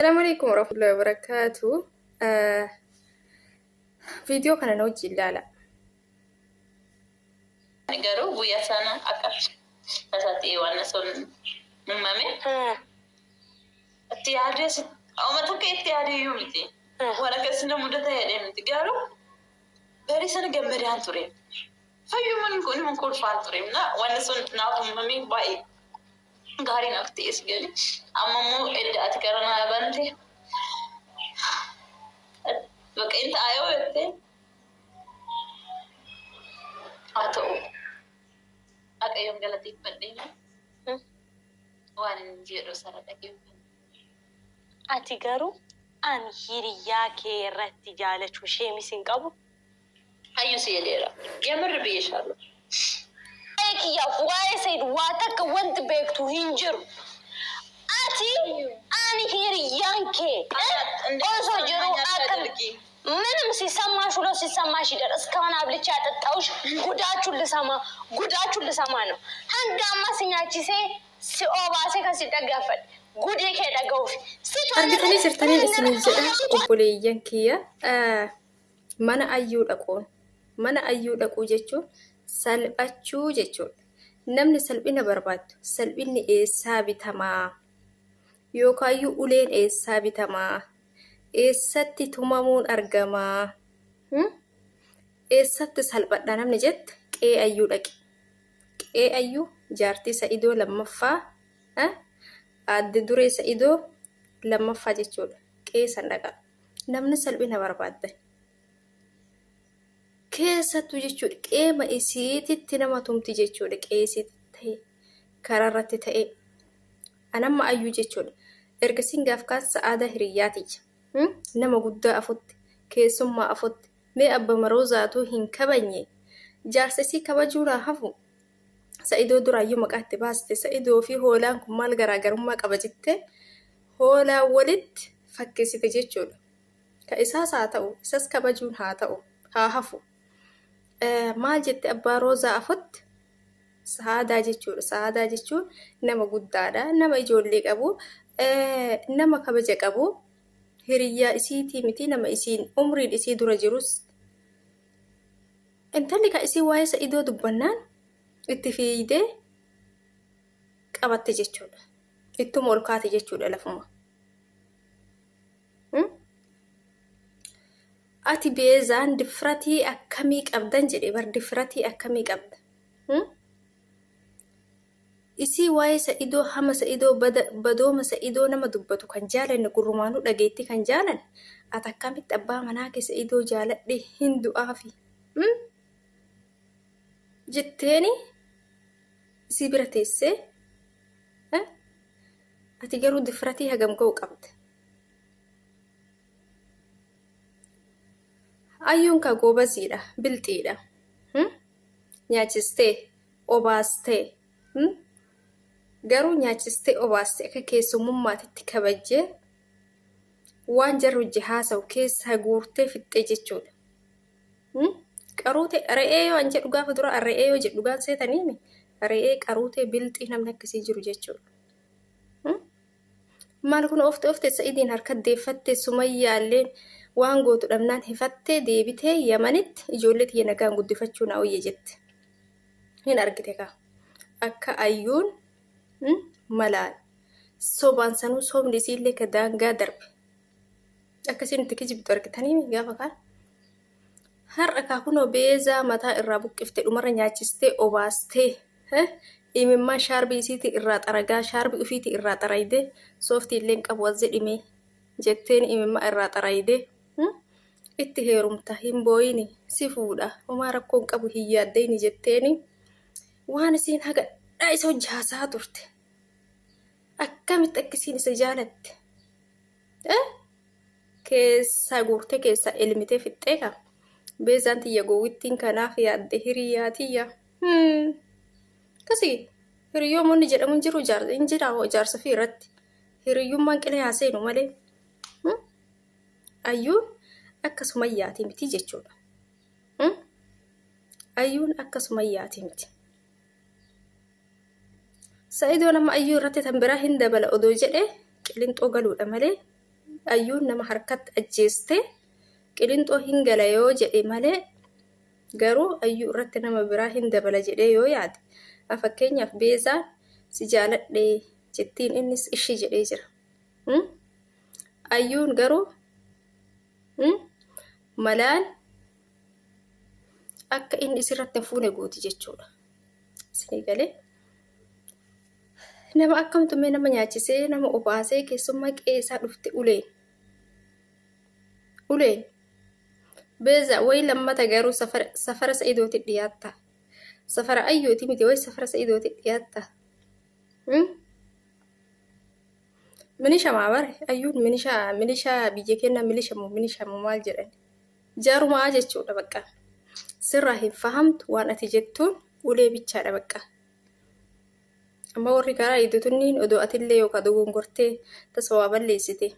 Assalamu alaikum warahmatullahi wabarakatuh. Viidiyoo kana na wajjin ilaala. Garuu guyyaa sana akka tasaa ta'e waan sun uumame. Itti yaadee oma takka itti yaadee iyyuu miti. Waan akkasii na mudata jedhee miti. Garuu barii sana gammadaan ture. Fayyumaan kun immoo kolfaan ture. Wanni sun naaf uumame baay'ee gaarii naaf ta'es gali. Amma immoo edda ati gara naa bante bakka inni ta'a yoo jette haa ta'u. Waaqayyoon galateeffadhee waan inni jedhu sana dhaggeeffadhe. Ati garuu ani hiriyyaa kee irratti jaalachuu sheemis hin qabu. Hayyuu si jedheera. Yamirri biyya shaalu. Waa'ee kiyyaaf waa'ee Said waa takka wanti beektu hin jiru. Ati ani hiriyyaan kee osoo jiruu akka ምንም ሲሰማሽ ውሎ ሲሰማሽ ይደር። እስካሁን አብልቼ ያጠጣሁሽ ጉዳችሁን ልሰማ ጉዳችሁን ልሰማ ነው። hanga amma si nyaachisee si obaasee kan si dhaggeeffadhe gudii kee dhaga'uuf. Argitanii jirtaniin isiniin jedha obboleeyyan kiyya mana ayyuu dhaquun mana ayyuu dhaquu jechuun salphachuu jechuudha. Namni salphina barbaaddu salphinni eessaa bitamaa? Yookaayyuu uleen eessaa bitamaa? Eessatti tumamuun argamaa? Eessatti salphadha namni jette qe'ee ayyuu dhaqi. Qe'ee ayyuu jaartii Sa'idoo lammaffaa aadde duree Sa'idoo lammaffaa jechuudha. Qe'ee san dhaqaa. Namni salphina barbaaddan. Keessattuu jechuudha qeema isiititti nama tumti jechuudha qe'ee isiitti ta'e karaa irratti ta'e anamma ayyuu jechuudha. Ergasiin gaaf kaan sa'aadaa hiriyyaa tiyya. Nama guddaa afutti keessummaa afutti mee abba maroozaatu hin kabanye jaarsa isii kabajuudhaa hafu Sa'idoo duraayyuu maqaa itti baaste Sa'idoo fi hoolaan kun maal garaagarummaa qaba jettee hoolaa walitti fakkeessite jechuudha. Ka isaas haa ta'u isas kabajuun haa ta'u haa hafu. Maal jette abbaa roozaa afutti sa'aadaa jechuudha. Sa'aadaa jechuun nama guddaadha. Nama ijoollee qabu, nama kabaja qabu, hiriyyaa isiitii miti nama isiin umriin isii dura jirus. Intalli kan isii waa'ee Sa'idoo dubbannaan itti fiigdee qabatte jechuudha. Ittuma ol kaate jechuudha lafuma. Ati beezaan difratii akkamii qabdan jedhe bar difratii akkamii qabda. Isii waa'ee Sa'idoo hama Sa'idoo badooma Sa'idoo nama dubbatu kan jaalanne gurrumaanuu dhageetti kan jaalan ati akkamitti abbaa manaa kee Sa'idoo jaaladhe hin du'aafi jetteeni isii bira teessee ati garuu difratii hagam ga'u qabda. Ayyuun kaa goobaziidha bilxiidha. Nyaachistee obaastee garuu nyaachistee obaastee akka keessummummaatitti kabajjee waan jarri hojii haasawu keessaa guurtee fixxee jechuudha. Qaruutee re'ee yoo an jedhu gaafa dura re'ee yoo jedhu dhugaan seetaniimi re'ee qaruutee bilxii namni akkasii jiru jechuudha. Maal kun oofte oofte Sa'idiin harka deeffatte Sumayyaalleen waan gootu dhabnaan hifattee deebitee Yamanitti ijoollee tiyya nagaan guddifachuu naa wayya jette. Hin argite kaa. Akka ayyuun malaan sobaan sanuu sobni isiillee ka daangaa darbe. Akka isiin itti kijibdu argitanii gaafa kaan. Har'a kaa kunoo beezaa mataa irraa buqqifte dhumarra nyaachistee obaastee imimmaan shaarbii isiitii irraa xaragaa shaarbii ufiitii irraa xarayde sooftii illee hin qabu as jedhimee jetteen imimmaa irraa xarayde itti heerumta hin booyini si fuudha homaa rakkoo hin qabu hin yaaddeyni jetteeni waan isiin haga dhaa isa hojii haasaa turte akkamitti akka isiin isa jaalatte keessaa guurtee keessaa elmitee fixxee kaa beezaan tiyya gowwittiin kanaaf yaadde hiriyaa tiyya akkasii hiriyoomonni jedhamu hin jiru hin jira jaarsa fi irratti hiriyyummaan qilee haa seenu malee ayyuun akka sumayyaati miti jechuudha. Ayyuun akka sumayyaati miti. Sa'idoon amma ayyuu irratti tan biraa hin dabala odoo jedhe qilinxoo galuudha malee Ayyuun nama harkatti ajjeeste Qilinxoo hin gala yoo jedhe malee garuu Ayyuu irratti nama biraa hin dabala jedhee yoo yaade fakkeenyaaf Beezaan si jaaladhe jettiin innis ishi jedhee jira. Ayyuun garuu malaan akka inni isirratti hin fuune gooti jechuudha. Isinii galee nama akkamtu mee nama nyaachisee nama obaasee keessummaa qe'ee isaa dhufte uleen. Uleen. Beeza wayi lammata garuu safara safara sa'idooti dhiyaatta. Safara ayyooti miti wayi safara sa'idooti dhiyaatta. Minisha maa bare ayyuun minisha milisha biyya keenya milisha moo minisha moo maal jedhan jarumaa jechuudha bakka sirraa hin fahamtu waan ati jettuun ulee bichaadha bakka amma warri karaa iddotunniin odoo atillee yookaan dogongortee tasa waa balleessite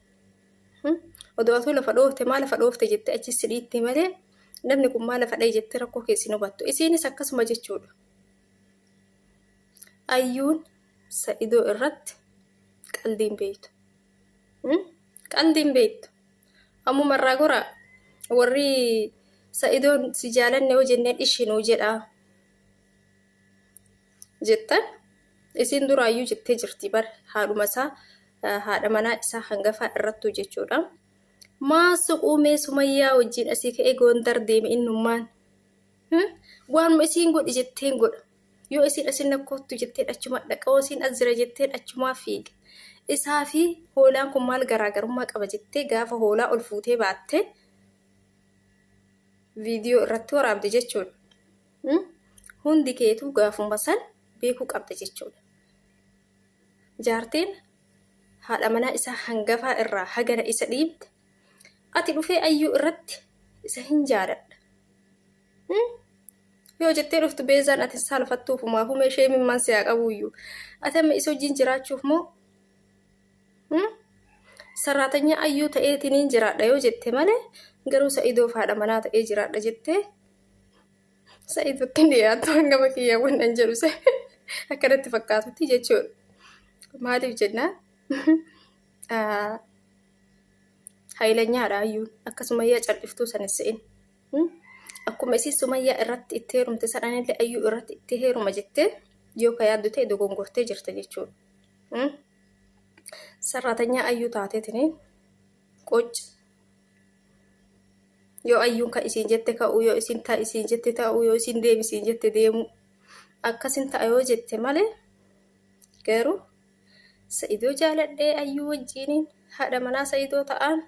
odoo atuu lafa dhoofte maa lafa dhoofte jettee achi si dhiitte malee namni kun maa lafa dha'e jettee rakkoo keessi hin hubattu isiinis akkasuma jechuudha. Ayyuun Sa'idoo irratti qaldii hin beektu. Qaldii hin beektu. Ammuma irraa goraa warri Sa'idoon si jaalanne yoo jenneen ishi nuu jedhaa jettan isiin duraayyuu jettee jirti bar haadhuma isaa haadha manaa isaa hangafaa irrattuu jechuudha. Maa suquu mee Sumayyaa wajjin asii ka'ee Goondar deeme innummaan. Waanuma isiin godhi jetteen godha. Yoo isiin asin na koottu jetteen achuma dhaqa. Yoo isiin as jira jetteen achumaa fiiga. Isaa fi hoolaan kun maal garaagarummaa qaba jettee gaafa hoolaa ol fuutee baatte viidiyoo irratti waraabde jechuudha. Hundi keetuu gaafuma san beekuu qabda jechuudha. Jaartiin haadha manaa isaa hangafaa irraa hagana isa dhiibde ati dhufee ayyuu irratti isa hin jaaladha. Yoo jettee dhuftu beezaan ati saalfattuuf maafuu meeshee mimmaan si haa qabuuyyu. Ati amma isa wajjin jiraachuuf moo sarraatanyaa ayyuu ta'eetiniin jiraadha yoo jette malee garuu sa'idoof haadha manaa ta'ee jiraadha jettee sa'idotti hin dhiyaattu hangama kiyyaa wannan jedhu akkanatti fakkaatutti jechuudha. Maaliif jennaan hayilanyaadha ayyuun akka sumayyaa cal'iftuu san hin se'in. Akkuma isiin sumayyaa irratti itti heerumte san anillee ayyuu irratti itti heeruma jettee yoo ka yaaddu ta'e dogongortee jirta jechuudha. Sarraatanyaa ayyuu taateetiniin qocci. Yoo ayyuun ka isiin jette ka'uu yoo isiin ta'a isiin jette ta'uu yoo isiin deemi isiin jette deemuu akkasin ta'a yoo jette malee garuu Sa'idoo jaaladhee ayyuu wajjiiniin haadha manaa sa'idoo ta'aan.